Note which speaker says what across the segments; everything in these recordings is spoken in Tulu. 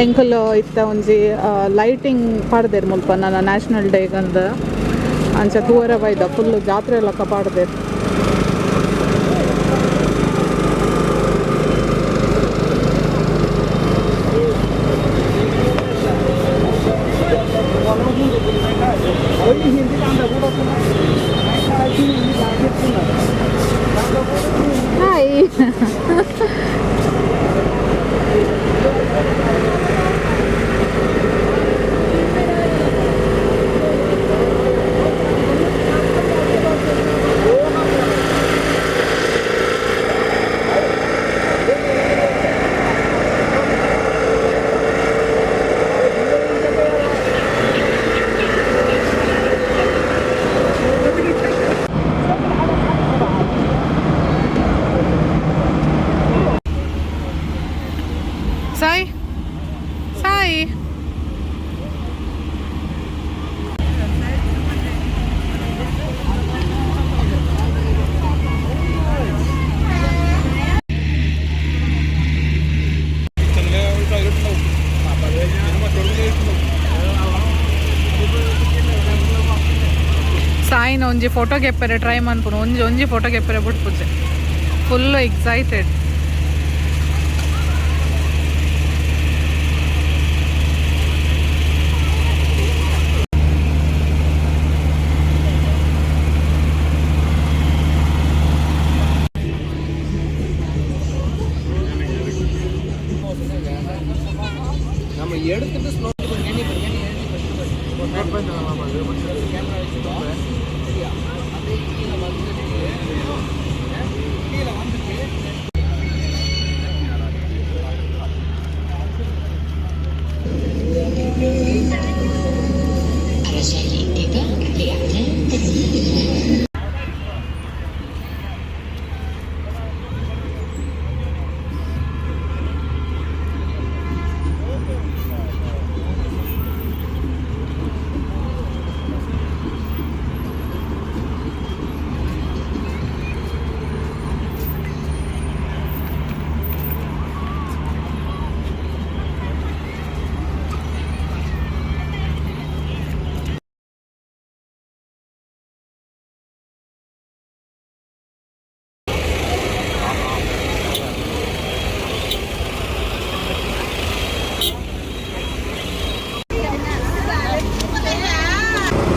Speaker 1: ಎಂಕುಲು ಇತ್ತೆ ಒಂಜಿ ಲೈಟಿಂಗ್ ಪಾಡ್ದೆರ್ ಮುಲ್ಪ ನನ ನ್ಯಾಷನಲ್ ಡೇ ಗಂದ್ ಅಂಚ ತೂವರೆ ಬೈದ ಫುಲ್ ಜಾತ್ರೆ ಲಕ ಪಾಡ್ದೆರ್. ಹಾಯ್. ಸಾಯಿ ಸಾಯಿ. ಸಾಯಿನ ಒಂಜಿ ಫೋಟೋ ಗೆಪ್ಪರೆ ಟ್ರೈ ಮನ್ಪುನು. ಒಂಜಿ ಒಂಜಿ ಫೋಟೋ ಗೆಪ್ಪರೆ ಬುಡ್ಪುಜೆ. Full excited.
Speaker 2: நம்ம எடுத்துட்டு ஸ்லோ பண்ணி சரியா அப்படியே கீழே வந்துட்டு கீழே வந்துட்டு.
Speaker 3: رجاء الانتظار لإعلان تسجيل.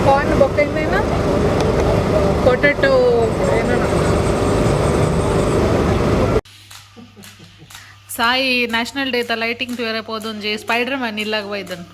Speaker 1: ಕಾರ್ನ್ ಬೊಕ್ಕ ಪೊಟೆಟೊ ಏನೋ. ಸಾಯಿ ನ್ಯಾಷನಲ್ ಡೇತ ಲೈಟಿಂಗ್ ತೂಯರೆ ಪೋದೊಂಜಿ ಸ್ಪೈಡರ್ ಮ್ಯಾನ್ ಇಲ್ಲಾಗ ಬೈದನ್.